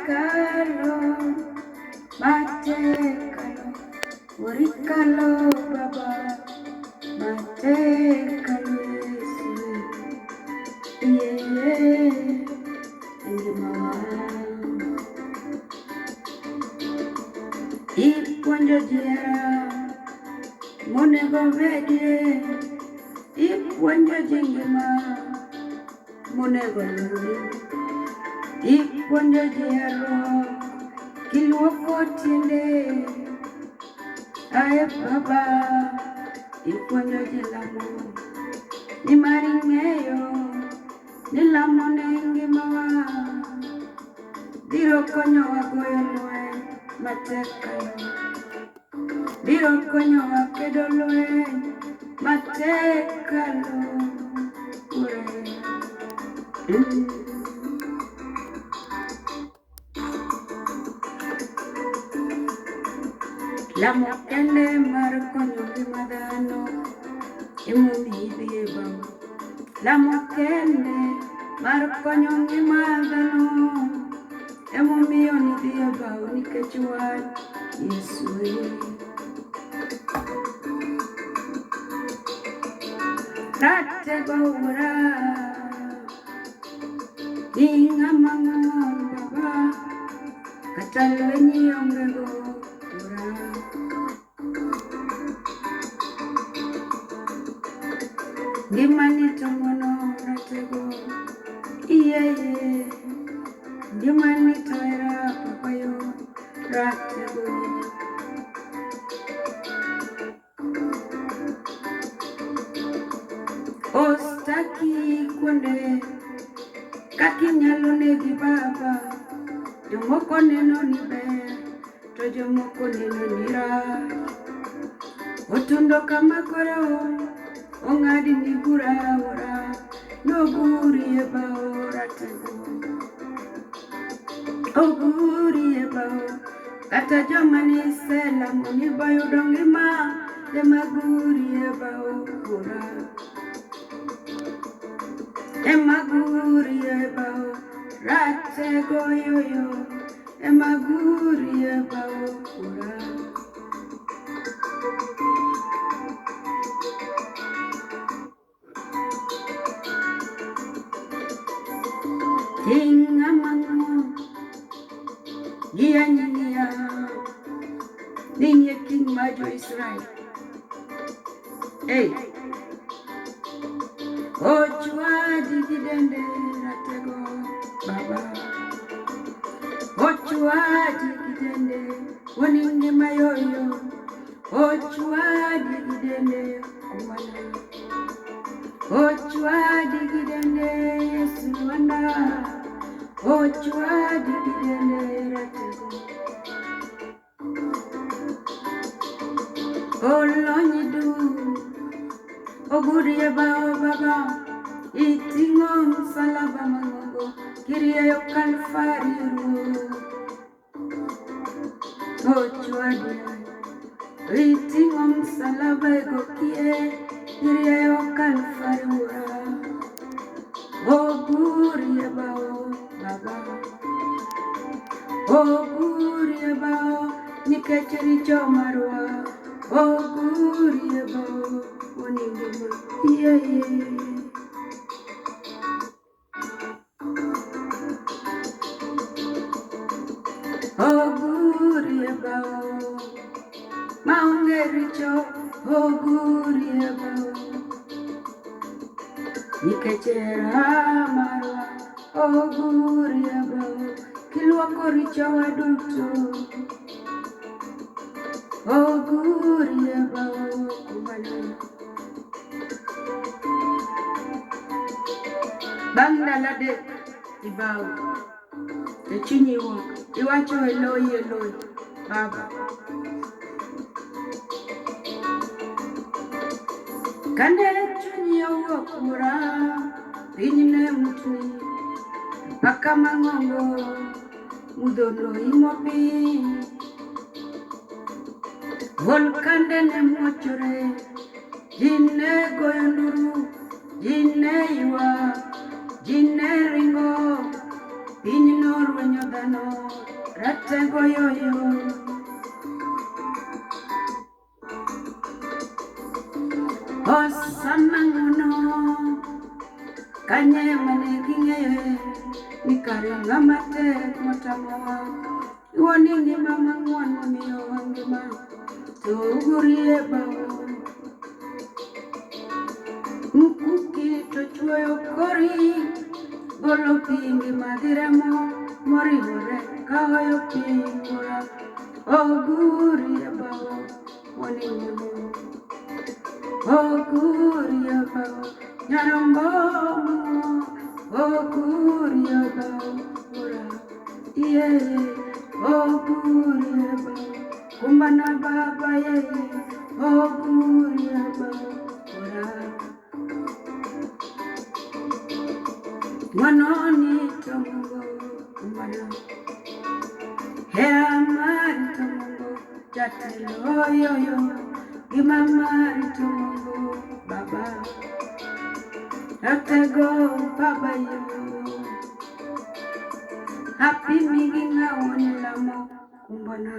kalo, matek kalo, urikalo baba, matek kalo Yesu, iye ngimawa. Ipuonjo ji hera monego bedie, ipuonjo ji ngima monego luwi, ipuonjo ji herruok kiluoko tiende. Ae baba, ipuonjo ji lamo, nimar ing'eyo ni lamo ne ngimawa biro konyowa goyo lweny matek kayo. Biro konyowa kedo lweny matek kalo ure. Lamo kende mar konyo ngima dhano emomiyo idhi e bao. Lamo kende mar konyo ngima dhano emomiyo nidhi e bao nikech wach Yesu. Ratego wuora, in ng'ama ng'won baba, kata lweny onge go wuora. Ngimani to ng'wono ratego, iyeye. Ngimani to hera papa yo ratego. Ostaki kuonde kaka inyalo negi baba, jomoko neno ni ber to jomoko neno ni rach. Otundo kama koro ong'adni bura wuora, noguri e bao ratego. Oguri e bao, kata joma niselamo ni boyudo ngima ema guri e bao wuora. Ema guri e bao, ratego yoyo, ema guri e bao wuora. Ting' ng'ama ng'won gi anyniya, ni in e king mar jo-Israel. Hey. Ochwadi gi dende ratego baba. Ochwadi gi dende wuon ngima yoyo. Ochwadi gi dende kumana. Ochwadi gi dende Yesu lwanda. Ochwadi gi dende ratego. Olonyi dum, oguri e bao baba, iting'o msalaba mang'ongo, kirieyo Kalvari ruoth. Ochwadi, iting'o msalaba e gokie, kirieyo Kalvari wuora. Oguri e bao baba, oguri e bao nikech richo marwa. Oguri e bao oningima, iye iye. Oguri e bao maonge richo, oguri e bao nikech hera marwa. Oguri e bao kiluoko richowa duto. Oguri e bao kumana. Bang' ndalo adek ibao to chunyi wuok iwacho Eloi Eloi baba. Kane chunyi owuok wuora, piny ne mutni, mpaka mang'ongo mudho noimo piny. Volkande ne muochore, ji ne goyo nduru, ji ne ywak, ji ne ringo, piny norwenyo dhano ratego yoyo. Hosana ng'uono kanye mane ging'eyoe ni kare ng'ama tek motamowa. Iwuoni ngima mang'won momiyowa ngima to ugurie bao. Mkuki to chuoyo kori golo pi ngima gi remo moriwore kaoyo pi wuora. Ogurie bao wuoni ng'uono. Ogurie bao nyarombo mang'won. Ogurie bao wuora. Iye ogurie bao kumbana baba yeye. Ogurie bao wuora. Ng'wanoni to Mungu kumbana. Hera mari to Mungu jatelo yoyo. Gima mari to Mungu baba. Ratego baba yo. Happy migi ng'awoni lamo kumbana.